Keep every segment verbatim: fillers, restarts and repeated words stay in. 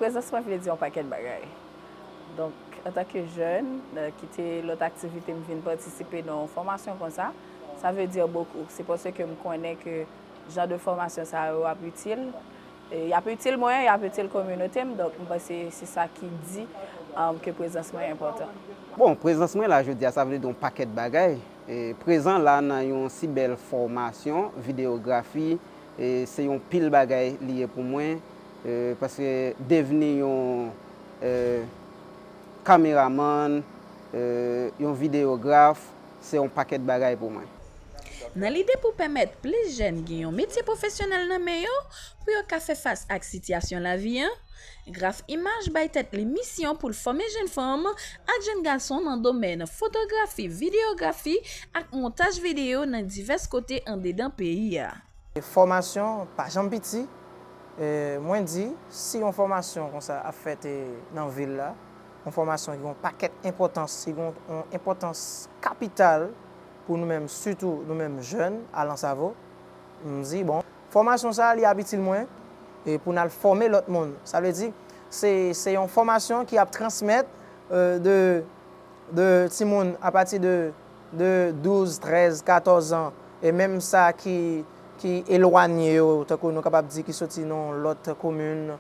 Prezans mwen vle di yon pakèt bagay. Donk, antanke jèn, euh, kite lòt aktivite m vin patisipe nan yon fòmasyon konsa, sa vle di bokou. Se paske m konnen ke jan de fòmasyon sa yo ap itil. E y ap itil mwen, y ap itil kominote m, donk m panse se sa ki di, um, ke prezans mwen enpòtan. Bon, prezans mwen la jodi a, sa vle di yon pakèt bagay. E, prezan la nan yon si bèl fòmasyon, videyografi, e, se yon pil bagay li ye pou mwen, e, paske devni yon, e, kameramann, e, yon videograf, se yon pakèt bagay pou mwen. Nan lide pou pèmèt plis jèn gen yon metye pwofesyonèl nan men yo pou yo ka fè fas ak sitiyasyon lavi a, Graf Imaj bay tèt li misyon pou l fòme jèn fanm ak jèn gason nan domèn fotografi, videyografi ak montaj videyo nan divès kote andedan peyi a. Fòmasyon pa janm piti. E, mwen di, si yon fòmasyon konsa ap fèt, e, nan vil la, yon fòmasyon ki gen yon pakèt enpòtans, ki gen yon enpòtans kapital pou nou menm, sitou nou menm jèn a Lansavo, m di, bon, fòmasyon sa a, li ap itil mwen, e, pou n al fòme lòt moun. Sa vle di, se, se yon fòmasyon ki ap transmèt, e, de, de timoun apati de, de douz, trèz, katòz an, e menm sa ki, ki elwanye yo, tankou nou kapab di ki soti nan yon lòt komin,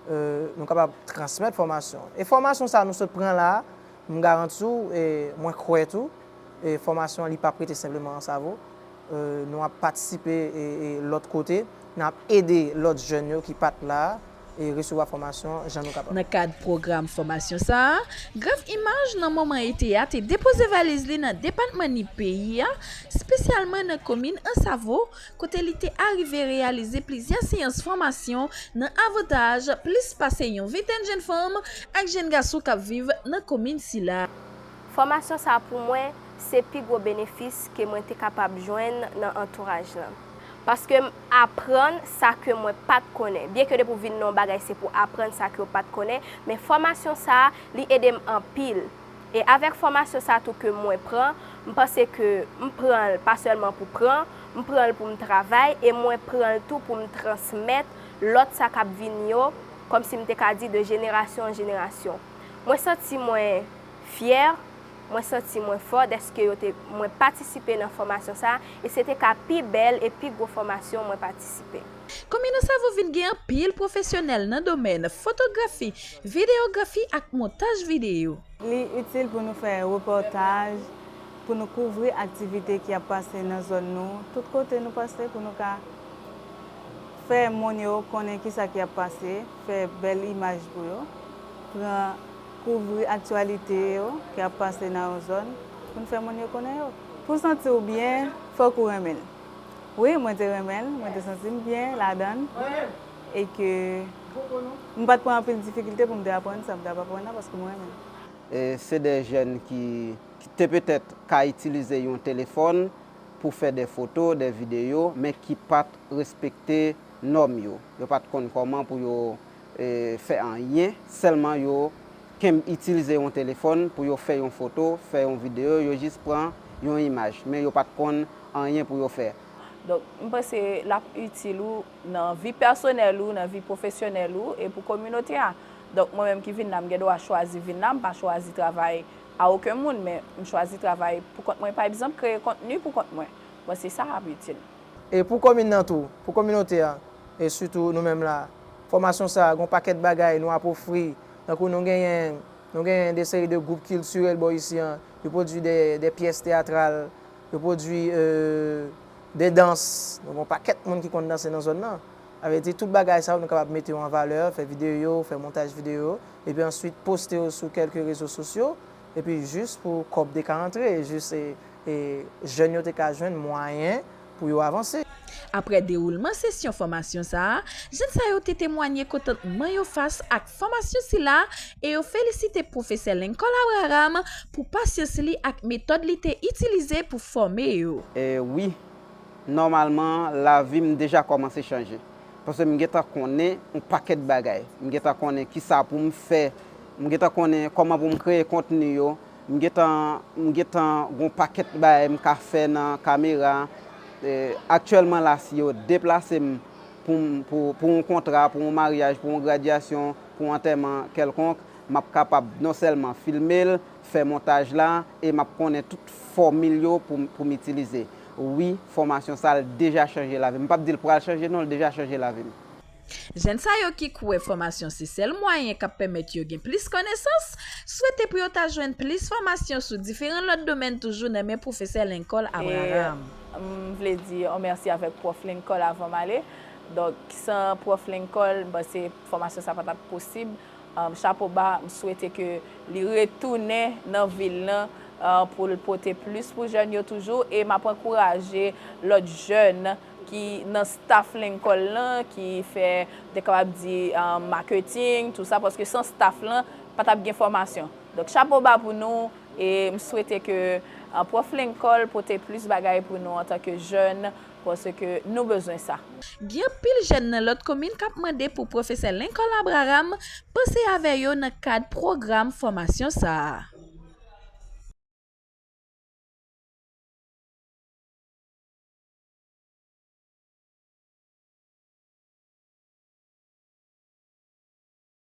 e, nou kapab transmèt fòmasyon. E fòmasyon sa a nou sot pran la a, m garanti w, e mwen kwè tou, e fòmasyon an li p ap rete senpleman Ansavo. E, nou ap patisipe, e, e lòt kote, n ap ede lòt jèn yo ki pa t la a, e resevwa fòmasyon jan nou kapab. Nan kad pwogram fòmasyon sa a, Graf Imaj nan moman ete a te depoze valiz li nan depatman Nip peyi a, espesyalman nan komin Ansavo, kote li te arive reyalize plizyè seyans fòmasyon nan avantaj plis pase yon ventèn jèn fanm ak jèn gason k ap viv nan komin sila. Fòmasyon sa a pou mwen, se pi gwo benefis ke mwen te kapab jwenn nan antouraj lan. Paske m aprann sa ke mwen pa t konnen. Byenke depi w vin nan yon bagay, se pou w aprann sa ke w pa t konnen, men fòmasyon sa a, li ede m anpil. E avèk fòmasyon sa a tou ke mwen pran, m panse ke m pran l pa sèlman pou pran, m pran l pou m travay e mwen pran l tou pou m transmèt lòt sa k ap vini yo, kòmsi m te ka di de jenerasyon an jenerasyon. Mwen santi mwen fyè, mwen santi mwen fò dèske yo te, mwen patisipe nan fòmasyon sa a e se te ka pi bèl e pi gwo fòmasyon mwen patisipe. Komin Ansavo vin gen anpil pwofesyonèl nan domèn fotografi, videyografi ak montaj videyo. Li itil pou nou fè repòtaj, pou nou kouvri aktivite ki ap pase nan zòn nou, tout kote nou pase pou nou ka fè moun yo konnen kisa ki ap pase, fè bèl imaj pou yo, pran, kouvri aktyalite yo ki ap pase nan yon zòn, pou n fè moun yo konnen yo. Pou w santi w byen, fòk ou renmen l. Wi, mwen te renmen l, mwen te santi m byen ladan l, e ke m pa t pran anpil difikilte pou m te aprann sa m t ap aprann nan, paske mwen renmen l. E se de jèn ki, ki te petèt ka itilize yon telefòn pou fè de foto, de videyo, men ki pa t respekte nòm yo. Yo pa t konn kòman pou yo, e, fè anyen, sèlman yo kenb, itilize yon telefòn pou yo fè yon foto, fè yon videyo, yo jis pran yon imaj, men yo pa t konn anyen pou yo fè. Donk, m panse l ap itil ou nan vi pèsonèl ou, nan vi pwofesyonèl ou e pou kominote a. Donk, mwen menm ki vin la, m gen dwa chwazi vin la, m pa chwazi travay a okenn moun, men m chwazi travay pou kont mwen, pa egzanp, kreye kontni pou kont mwen. Mwen, se sa ap itil. E pou komin nan tou, pou kominote a, e sitou nou menm la, fòmasyon sa a, gen yon pakèt bagay nou ap ofri, tankou nou genyen, nou genyen de seri de gwoup kiltirèl bò isi an, yo pwodui de, de pyès teyatral, yo pwodui, e, de dans, nou gen yon pakèt moun ki konn danse nan zòn nan. Sa vle di tout bagay sa yo nou kapab mete yo an valè, fè videyo, fè montaj videyo, epi answit poste yo sou kèlke rezo sosyo, epi jis pou kòb te ka antre, jis, e, e jèn yo te ka jwenn mwayen pou yo avanse. Apre dewoulman sesyon fòmasyon sa a, jèn sa yo te temwanye kontantman yo fas ak fòmasyon sila e yo felisite pwofesè Lincoln Abraham pou pasyans li ak metòd li te itilize pou fòme yo. E wi, nòmalman, lavi m deja kòmanse chanje. Paske m gentan konnen yon pakèt bagay. M gentan konnen kisa pou m fè. M gentan konnen kòman pou m kreye kontni yo. M gentan, m gentan gen yon pakèt bagay m ka fè nan kamera. E, aktyèlman la, si yo deplase m pou, pou, pou yon kontra, pou yon maryaj, pou yon gradyasyon, pou antèman kèlkonk, m ap kapab non sèlman filme l, fè montaj la, e m ap konnen tout fòmil yo pou, pou m itilize. Wi, fòmasyon sa a deja chanje lavi m. M p ap di l pral chanje non, l deja chanje lavi m. Jèn sa yo ki kwè fòmasyon se sèl mwayen k ap pèmèt yo gen plis konesans, swete pou yo ta jwenn plis fòmasyon sou diferan lòt domèn toujou nan men pwofesè Lincoln Abraham. M vle di yon mèsi avèk pwòf Lincoln avan m ale. Donk, san pwòf Lincoln, m panse fòmasyon sa pa t ap posib. Chapo ba, m swete ke li retounen nan vil lan pou l pote plis pou jèn yo toujou. E m ap ankouraje lòt jèn ki nan staff Lincoln lan, ki fè, m te kapab di, maketing, tou sa, paske san staff lan, pa t ap gen fòmasyon. Donk, chapo ba pou nou, e m swete ke pwòf Lincoln pote plis bagay pou nou antanke jèn, paske nou bezwen sa. Gen anpil jèn nan lòt komin k ap mande pou pwofesè Lincoln Abraham panse avè yo nan kad pwogram fòmasyon sa a.